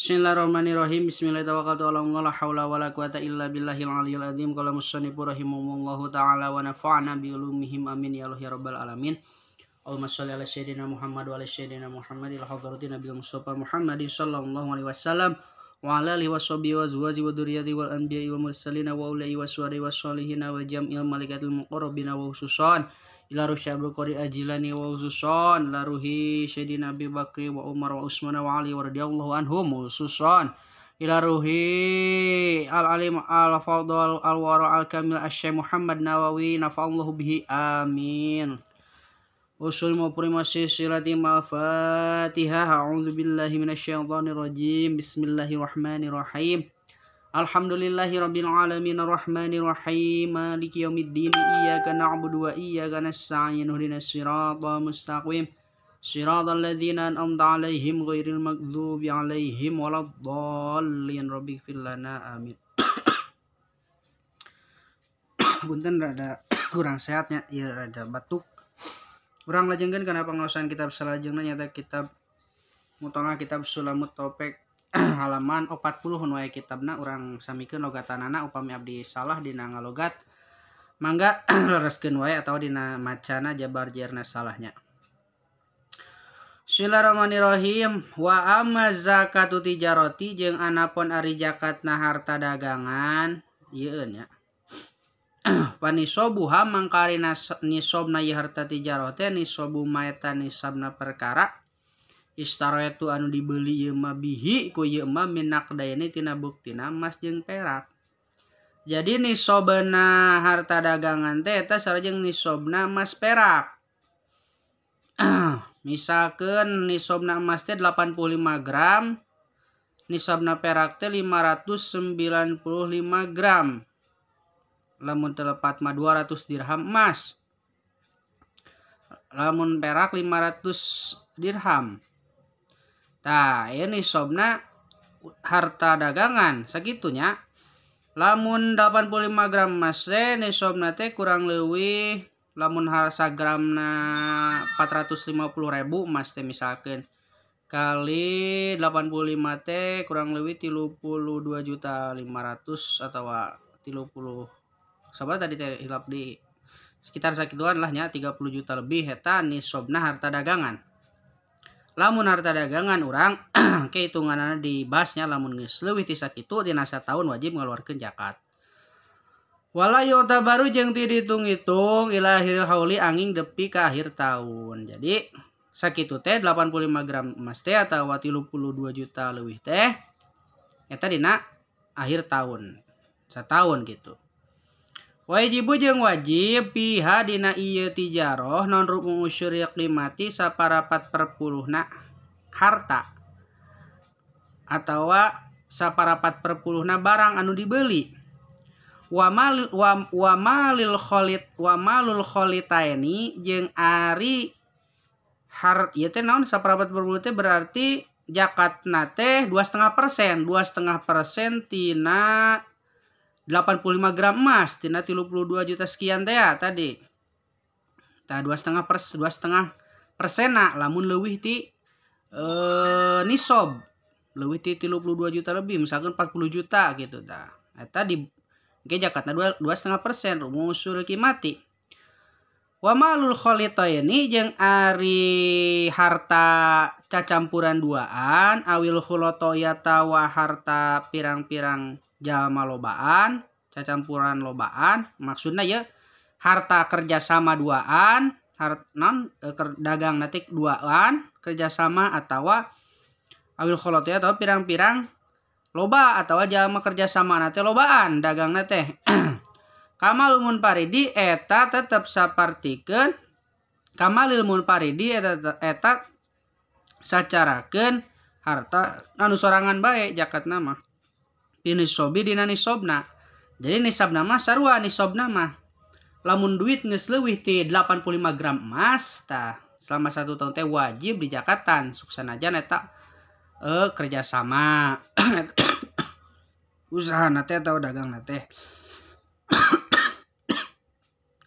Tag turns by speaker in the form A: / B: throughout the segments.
A: Bismillahirrahmanirrahim. Bismillahirrahmanirrahim. La haula wala quwata illa billahil aliyil azim. Qala musannif rahimahullahu taala wa nafa'na bi ulumihim amin ya Allah ya rabbal alamin. Allahumma shalli ala sayyidina Muhammad wa ala sayyidina Muhammad ila hadratin nabiyil mustafa Muhammad sallallahu alaihi wasallam wa ala alihi washabihi wa azwaji wa dzurriyyati wal anbiya'i wal mursalin wa ulai waswari wassalihin wa jam'il malaikatil muqarrabin wa khususan ila ruhi Abdul Qadir Ajilani wa khususan ila ruhi Sayyidina Abi Bakri wa Umar wa Utsman wa Ali wa radhiyallahu anhum wa khususan ila ruhi al alim al fadl al wara al kamil asy-Syaikh Muhammad Nawawi nafa'allahu bihi amin. Usul muprimasi silati al-Fatihah. A'udzu billahi minasyaitonir rajim. Bismillahirrahmanirrahim. Alhamdulillahirabbil alamin arrahmanir rahim maliki yaumiddin iyyaka na'budu wa iyyaka nasta'in ihdinas siratal mustaqim siratal ladzina an'amta 'alaihim ghairil maghdubi 'alaihim waladdallin rabbighfir lana amin. Punten rada kurang sehatnya, ieu rada batuk. Urang lajengkeun kana pangaosan kitab salajengna nyata kitab mutolaah kitab Sulamut Taufik halaman 40 nu aya kitabna. Urang samikeun logatanana, upami abdi salah dina ngalogat mangga lereskeun wae atawa dina macana jabar jerna salahnya. Bismillahirrahmanirrahim. Wa amma zakatu tijarati jeung anapun ari zakatna harta dagangan ieu nya. Panisobuha mangkarina nisobna ieu harta tijarah teh nisobu maeta nisabna perkara istarayatu anu dibeli ieu mah bihi ku ieu mah minaqdaini tina buktina emas jeung perak. Jadi nisobna harta dagangan teh eta sareng nisobna emas perak. Misalkeun nisobna emas teh 85 gram, nisobna perak teh 595 gram. Lamun telepat mah 200 dirham emas, lamun perak 500 dirham. Tah, ini nisobna harta dagangan sagitunya. Lamun 85 gram emas teh nisobna teh kurang leuwih lamun harga gramna 450.000 emas teh misalkeun kali 85 teh kurang leuwih 32.500.000 atawa 30 sabar tadi teh hilap di sekitar sakituan lah nya 30 juta lebih eta nisobna harta dagangan. Lamun harta dagangan urang kehitunganna dibahasnya lamun geus leuwih ti sakitu dina sataun wajib ngaluarkeun zakat. Wala yu'tabaru jeung ti dihitung-hitung ila akhiril hauli angin depi ka akhir tahun. Jadi sakitu teh 85 gram emas teh atawa 32 juta leuwih teh eta dina akhir tahun. Sataun gitu. Wajibu jeung wajib piha dina ieu tijaroh non rubu usyri qimati saparapat perpuluhna harta atawa saparapat perpuluhna barang anu dibeli. Wa malil khalid wa malul khalitaini jeung ari har ieu teh naon saparapat perpuluh teh berarti zakatna teh 2,5%, 2,5% tina 85 gram emas tina 32 juta sekian teh ya tadi. Tah 2,5% lamun leuwih ti nisob leuwih ti 32 juta lebih misalkan 40 juta gitu tah. Eta di engke zakatna 2,5% rumus qimati. Wa malul khalitaini jeung ari harta cacampuran duaan awil khulata wa harta pirang-pirang jalma lobaan, cacampuran lobaan, maksudna ya harta kerjasama duaan, non dagang nanti duaan, kerjasama atawa awil kholoti atau pirang-pirang loba atau jalma kerjasama nanti lobaan dagang teh. Kamal munparidi eta tetep sapartikeun, kamalil munparidi eta sacarakeun harta anu sorangan bae zakatna mah. Nisobi dina nisobna. Jadi nisabna mah sarua nisobna mah. Lamun duit geus leuwih ti 85 gram emas tah selama 1 tahun teh wajib dijakatan suksanajan eta kerjasama usaha na teh atau dagang na teh.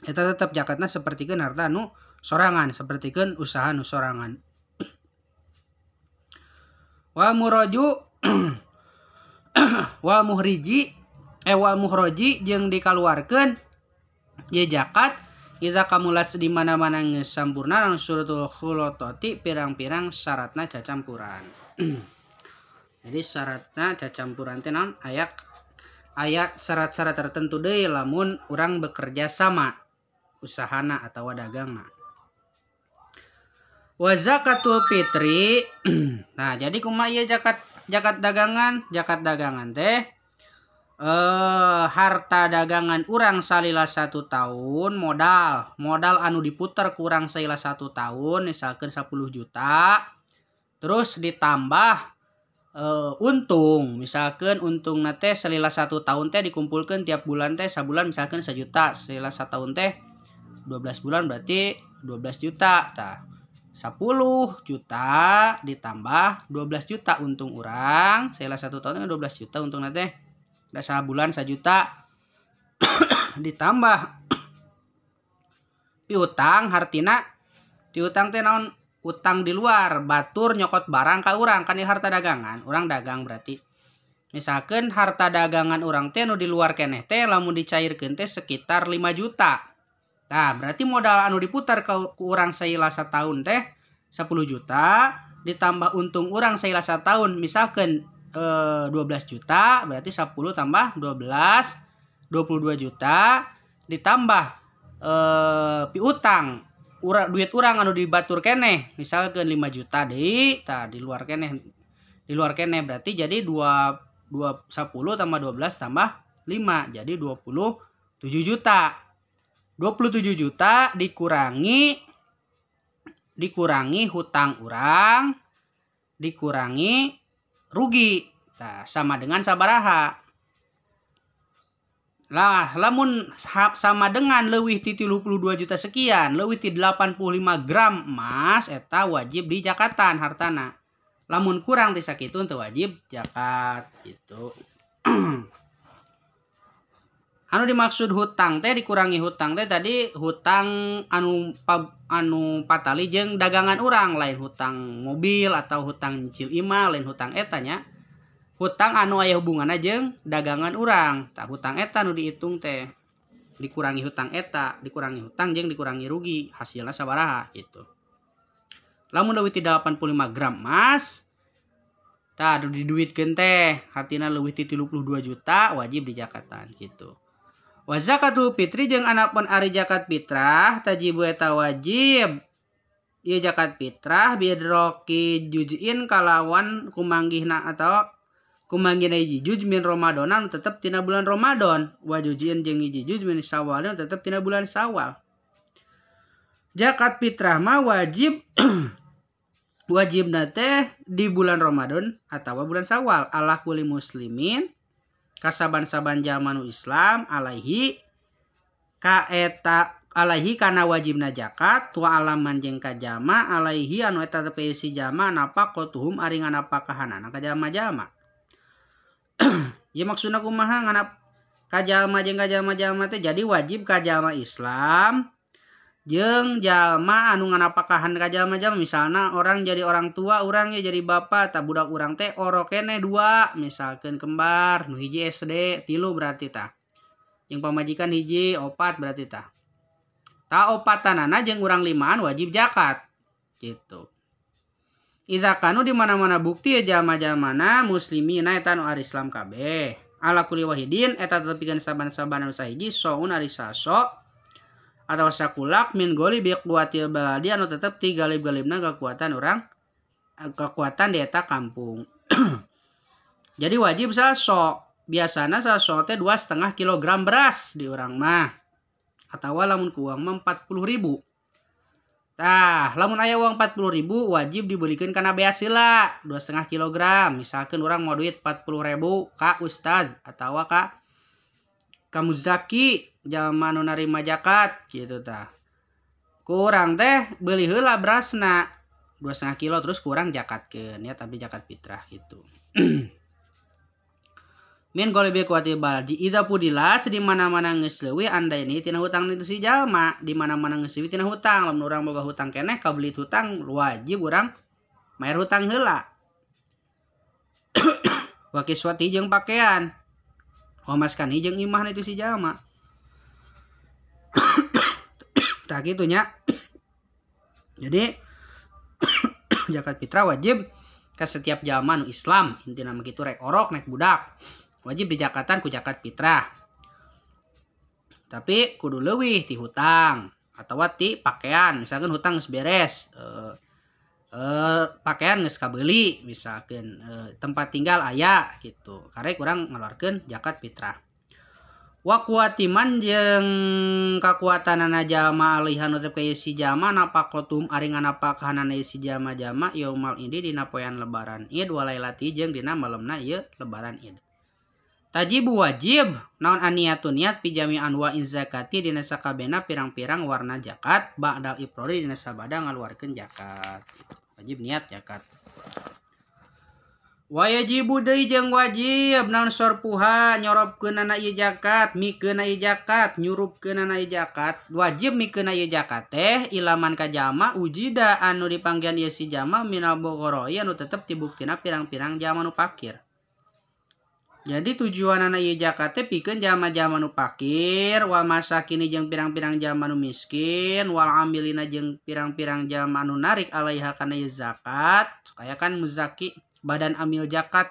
A: Eta tetep jakatna sapertikeun harta nu sorangan, sapertikeun usaha nu sorangan. Wa muraju Wal muhriji wal muhroji jeung dikaluarkeun ye zakat iza kamulat di mana-mana geus sampurna naon suratul khulotati pirang-pirang syaratna cacampuran. Jadi syaratna cacampuran teh naon aya syarat-syarat tertentu deui lamun urang bekerja sama usahana atawa dagangna. Wa zakatul fitri. Nah, jadi kumaha ieu zakat dagangan? Zakat dagangan teh harta dagangan urang salila 1 tahun modal anu diputer kurang salila 1 tahun misalkan 10 juta terus ditambah untung misalkan untungna teh salila 1 tahun teh dikumpulkan tiap bulan teh sabulan misalkan 1 juta salila 1 tahun teh 12 bulan berarti 12 juta. Tah 10 juta ditambah 12 juta untung urang salila 1 tahun 12 juta untungna teh da sabulan 1 juta ditambah piutang hartina piutang teh naon utang di luar batur nyokot barang ka urang kan ieu harta dagangan urang dagang berarti misalkan harta dagangan urang teh nu di luar keneh teh lamun dicairkeun teh sekitar 5 juta. Nah berarti modal anu diputar ke urang salila satahun teh 10 juta ditambah untung urang salila satahun misalkan 12 juta berarti 10 tambah 12 22 juta ditambah piutang duit urang anu dibatur keneh misalkan 5 juta deui tah di luar keneh berarti jadi 2 10 tambah 12 tambah 5 jadi 27 juta. 27 juta dikurangi hutang urang dikurangi rugi. Nah, sama dengan sabaraha. Lah, lamun sama dengan leuwih ti 32 juta sekian, leuwih ti 85 gram emas eta wajib dijakatan hartana. Lamun kurang ti sakitu teu wajib zakat gitu. Anu dimaksud hutang teh dikurangi hutang teh tadi hutang anu patali jeung dagangan urang lain hutang mobil atau hutang nyicil imah lain hutang eta nya. Hutang anu aya hubunganna jeung dagangan urang. Tah hutang eta nu dihitung teh dikurangi hutang eta, dikurangi hutang jeung dikurangi rugi, hasilna sabaraha gitu. Lamun leuwih ti 85 gram emas tah diduitkeun teh hartina leuwih ti 32 juta wajib dijakatan gitu. Wa zakatul fitri jeung anapun ari zakat fitrah tajibu eta wajib ieu zakat fitrah bidroki juz'in kalawan kumanggihna atau kumanggihna hiji juz min Ramadan anu tetep tina bulan Ramadan wa juz'in jeung hiji juz min Syawal anu tetep tina bulan Syawal. Zakat fitrah mah wajib wajibna teh di bulan Ramadan atawa bulan Syawal ala kulli muslimin kasaban-saban jalma nu Islam alaihi ka eta alaihi kana wajibna zakat wa alaman jeung ka jalma alaihi anu eta teh si jalma nafaqatuhum ari nganapakahanana ka jalma-jalma. Ieu maksudna kumaha nganap ka jalma jeung ka jalma-jalma teh jadi wajib ka jalma Islam jeung jalma anu nganapakahan ka jalma-jalma misalna orang jadi orang tua urang ya jadi bapak tah budak urang teh oro keneh 2 misalkeun kembar nu hiji SD 3 berarti tah jeung pamajikan hiji 4 berarti tah tah opatanana jeung urang 5an wajib zakat gitu. Iza kanu di mana-mana bukti ya jalma-jalmana muslimina eta nu ari Islam kabeh ala kulli wahidin eta tetepikeun saban-saban anu sahiji soun ari saso atau sakulak min goli bi quwatil baladi anu tetep ti galib-galibna kekuatan urang kekuatan di eta kampung. Jadi wajib saso biasana saso teh 2,5 kilogram beras di urang mah atawa lamun ku uang mah 40.000. Tah lamun aya uang 40.000 wajib dibelikeun kana beas heula 2,5 kilogram misalkan urang mau duit 40.000 ka ustad atawa ka Muzaki jalma nu narima zakat gitu tah. Kurang teh beuli heula berasna 2,5 kilo terus kurang zakatkeun ya tapi zakat fitrah gitu. Min golibi kuati baladi idza pudilat di mana-mana geus leuwih andaini tina hutang itu si jalma di mana-mana geus leuwih tina hutang lamun urang boga hutang keneh kabeli hutang wajib urang mayar hutang heula. Wa kiswati jeung pakaian. Wa maskani jeung imahna itu si jalma. Tah kitu nya. Jadi zakat fitrah wajib ke setiap jalma nu Islam, intina mah kitu rek orok rek budak. Wajib dijakatan ku zakat fitrah. Tapi kudu leuwih ti hutang atawa ti pakaian, misalkan hutang geus beres, pakaian geus kabeuli misalkan, tempat tinggal aya gitu. Karek urang ngaluarkeun zakat fitrah. Wa kuwatiman jeung kakuatanana jalma alaiha nu tetep ka si jalma nafaqatum ari nganapakahanana si jalma-jalma yaumal idi dina poean lebaran id walailati jeung dina malemna ieu lebaran id. Tajibu wajib naon aniyatu niat fi jami anwa'in zakati dina sakabehna pirang-pirang warna zakat ba'dal iprori dina sabada ngaluarkeun zakat. Wajib niat zakat. Wa yajibu deui jeung wajib naon sorpuha nyorobkeunana ieu zakat, mikeunna ieu zakat, nyurupkeunana ieu zakat. Wajib mikeunna ieu zakat teh ilaman ka jalma ujida anu dipanggihan ieu si jalma minal bogoroi anu tetep tibuktina pirang-pirang jalma nu fakir. Jadi tujuanana ieu zakat teh pikeun jalma-jalma nu fakir, wal masakini jeung pirang-pirang jalma nu miskin, wal amilina jeung pirang-pirang jalma anu narik alaiha kana ieu zakat, kaya kan muzaki badan amil zakat.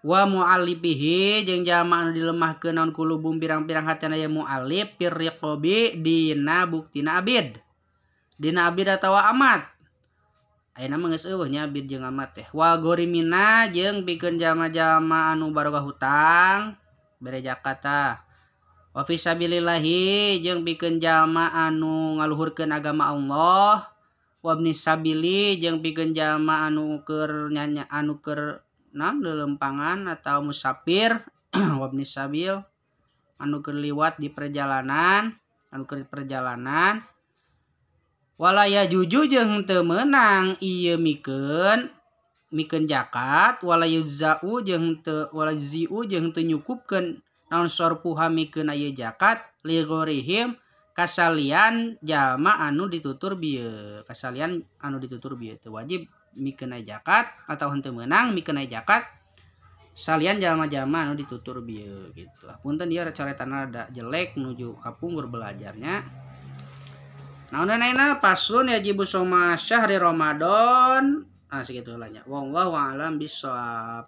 A: Wa mu'allifihi jeung jalma anu dilemahkeun naon kulubum pirang-pirang hatena ieu mu'allif firriqabi dina buktina abid. Dina abid atawa amat. Ayeuna mah geus eueuh nya abid jeung amat teh. Wa gorimina jeung pikeun jalma-jalma anu baroga hutang bere zakat tah. Wa fisabilillahi jeung pikeun jalma anu ngaluhurkeun agama Allah. Wa ibnis sabili jeung pikeun jalma anu keur nyanya anu keur naon leuleumpangan atau musafir. Wa ibnis sabil anu keur liwat di perjalanan, anu keur perjalanan. Wala yajuju jeung teu meunang ieu mikeun zakat, wala yuzau jeung teu wala yuzuu jeung teu nyukupkeun naon sorpuha mikeun ieu zakat li ghairihim kasalian jalma anu ditutur bieu, kasalian anu ditutur bieu teu wajib mikeun zakat atau henteu meunang mikeun zakat salian jalma-jalma anu ditutur bieu gitu. Punten ieu coretanna rada jelek menuju kapungkur belajarnya. Naon ayeuna faslun yajibu soma syahri Ramadan. Ah segitu lah nya. Wallahu a'lam bissawab.